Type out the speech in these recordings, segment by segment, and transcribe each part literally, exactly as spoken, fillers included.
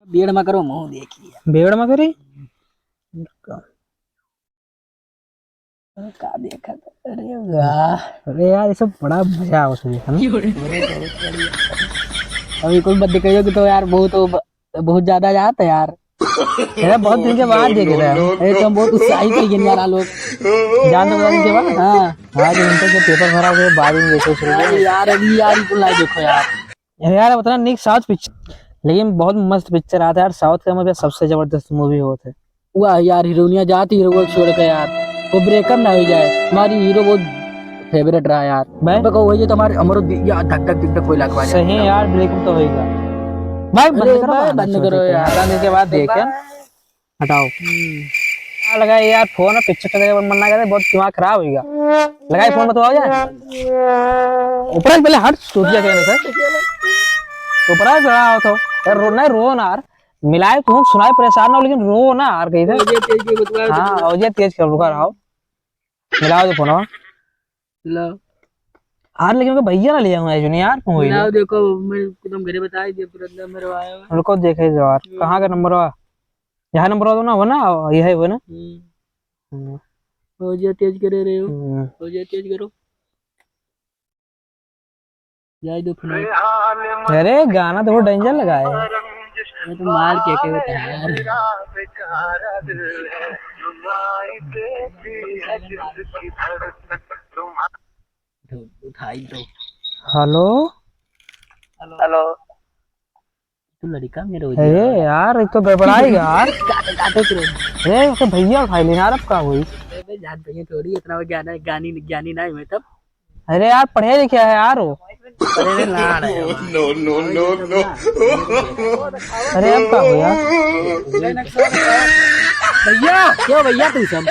बेड़ मा करो, मुँह देखिए। बेड़ मा करी? का देखत? अरे वाह। अरे यार, ये सब बड़ा मजा आवत है देखने में। अभी कुल मत दिखाइयो कि तो यार बहुत, बहुत ज्यादा जात है यार। अरे बहुत दिन के बाद देख रहे हैं। अरे तो हम बहुत उत्साहित हो गए यार, आ लोग। जान दो दिन के बाद। हाँ। आज उनका जो पेपर भरा हुआ है, बाद में देखो शुरू। अरे यार, अभी यार, कुल नहीं देखो यार। अरे यार, उतना नीक साउथ पिक्चर, लेकिन बहुत मस्त पिक्चर आता है यार। साउथ का मतलब सबसे जबरदस्त मूवी होत है। वाह यार, हीरोइनिया जाती हीरो को छोड़ के यार, वो ब्रेकअप ना हो जाए। हमारी हीरो बहुत फेवरेट रहा यार। भाई? मैं कहूँ वही तो हमारे हमरो दि-, या धक धक धक धक कोई लगवा जाए। सही है यार, ब्रेकअप तो होएगा। भाई, बंद अरे करो, भाई, बंद बंद करो छोड़ के। यार। हटाने के बाद देख यार। हटाओ। हम्म। क्या लगा यार, फोन और पिक्चर चलाने का मन ना करे, बहुत दिमाग खराब होइगा। लगाई फोन, बताओ यार। ऊपर से पहले हट, चूतिया के नहीं कर। ऊपर से खड़ा हो तो। यार, रो, नहीं, रो ना यार। मिलाए तुम, सुनाए, परेशान ना हो, लेकिन रो ना यार कहीं से। अजय तेज के बतवा दो। हाँ, अजय तेज के, रुका रहो। मिलाओ तो फोन। लो। यार, लेकिन उनका भैया ना लिया हुआ है, जो नहीं यार, तुम वही मिलाओ, लो। देखो, मैं एकदम घरे बता दिया, तुरंत नंबर आया हुआ। रुको, देखे जो यार, हम्म। कहाँ का नंबर हुआ? यहाँ नंबर हुआ तो ना, हुआ ना, यही हुआ ना? हम्म। हम्म। हो जा, तेज करे रहे हो। हम्म। हो जा, तेज करो। जाए दो फिलहाल। अरे, गाना तो बहुत डेंजर लगा है। ये तो मार के, के होता है यार। उठाई दो। हेलो। हेलो। तू लड़का मेरे हो अरे गया। यार, ये तो गड़बड़ाई यार। काटो, काटो तुरंत। अरे, ओके भैया उठाई लेना यार, अब का हुई? अरे बे, जान भैया थोड़ी इतना वो ज्ञान है, ज्ञानी, ज्ञानी ना हुए तब। अरे यार, पढ़े लिखे है यार वो। अरे रे, लाड़ है। No, no, no, no। अरे, अब का हुआ? भैया, क्यों भैया तू सब?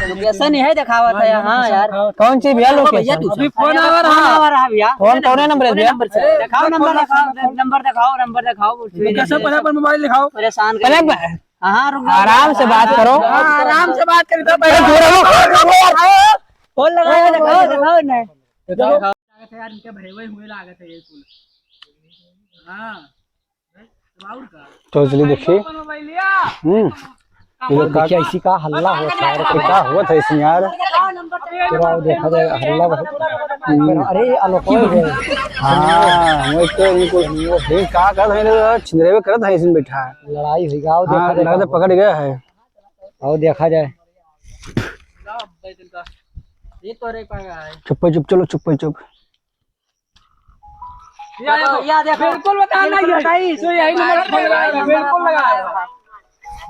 लोकेशन नहीं है, दिखावा था यहाँ यार। कौन सी भैया ओ भैया, लोकेशन? तू अभी सब। फोन आवा रहा। फोन आवा रहा भैया। फोन कौन है नंबर है भैया? नंबर से। दिखाओ नंबर, दिखाओ नंबर, दिखाओ नंबर, दिखाओ। लोकेशन पर, पर मोबाइल दिखाओ। परेशान पहले कर ब-, हाँ, हाँ, रुक जाओ। आराम से बात करो। हाँ, आराम से बात करी तो अरे, पहले। दूर रहो। फोन लगाओ, दिखाओ, दिखाओ, दिखाओ, नहीं। दिखाओ, दिखाओ। लागत है यार, इनके भरे हुए हुए लागत है ये कुल। हाँ। तो इसलिए देखिए। हम्म। ये लोग का देखिए, इसी का हल्ला होत है यार, का होत है इसमें यार? पूरा देखा जाए, हल्ला बहुत। हम्म। अरे, अलोक है। हाँ, वो तो इनको, वो है, का करत है, छिंदरेबे करत है, इसमें बैठा है। लड़ाई हुई, आओ देखा हाँ, जाए, लगता का पकड़ गया है। आओ देखा जाए। ये तो रे पागा है। चुप पे चुप, चलो चुप पे चुप। या, या, या देखो। बिल्कुल बता, ये नहीं है। बताइए। तो यही नंबर फोन लगाया, बिल्कुल लगाया।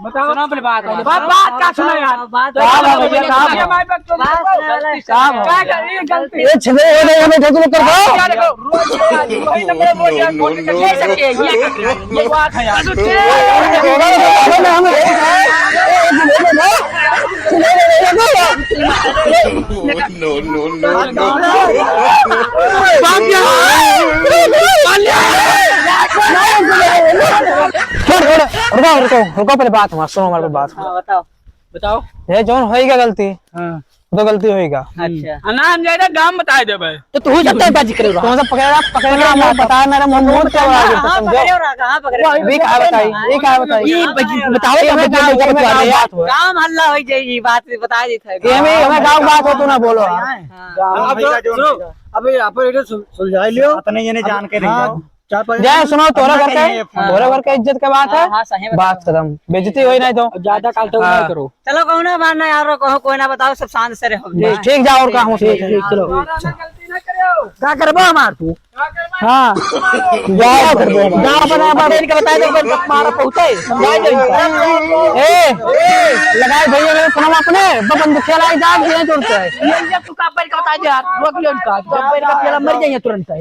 बताओ। सुनो अपनी बात, बात, बात का सुनो यार। बात का भैया, का ये माय बाप तो बात सुनो, गलती से। का भैया? क्या कर रही है गलती? ये छिंदे हो गए, हमें ठोक लो, कर दो। क्या देखो, रोज ये वही नंबर बोल यार, बोल के कैसे के ये कर रहा है? ये बात है यार। No, no, no, no। छोड़, छोड़, रुको, रुको, रुको, पहले बात हमार सुनो, हमार बात। हाँ, बताओ। बताओ। ये जौन होइगा गलती, हाँ। तो गलती होइगा। अच्छा। आ, ना, हम जाए गाँव बताए देबे। तो तू ही जब तक बाजी करे रहा। कौन सा पकड़े रहा, पकड़े रहा, मैं बता, मेरा मुंह, मुंह क्या बड़ा है, कहाँ समझो? पकड़े रहा, कहाँ पकड़े रहा? ये कहा बताई, ये कहा बताई। ये बजी-, बताओ, ये ये बताओ, बताओ, ये बताओ, बताओ, ये बताओ। गाँव हल्ला हो जाए, ये बात बता देता है। ये हमें, हमें गाँव बात हो तो ना बोलो। हाँ। अब तो सुनो, अब ये आप लोग सुल-, सुलझा लियो। इतने जने जान के नहीं हाँ। जाओ। चार पाँच जय सुनो, तोरा घर के, तोरा घर के इज्जत के बात है। हाँ, हाँ, सही में। बात खत्म, बेइज्जती होई नहीं तो। अब ज्यादा काल तो हाँ। ना करो। चलो, कहो ना, मारना यार, कहो, कोई ना, बताओ, सब शांत से रहो। ठीक, ठीक, जाओ, और का हो, ठीक, ठीक, चलो। का करबो हमार तू? हाँ। जाओ, करबो। जाओ, बना, बना, इनके बताए दो, बस मारा पहुंचे, समझाए दो इनका। ए, लगाए भैया, मेरे फोन अपने, बंदूक चलाई, जान दिए, जोड़ते हैं। ये, ये तू का पर का बताए दे यार, रोक लियो इनका, जब पर का पेला मर जाइए तुरंत है।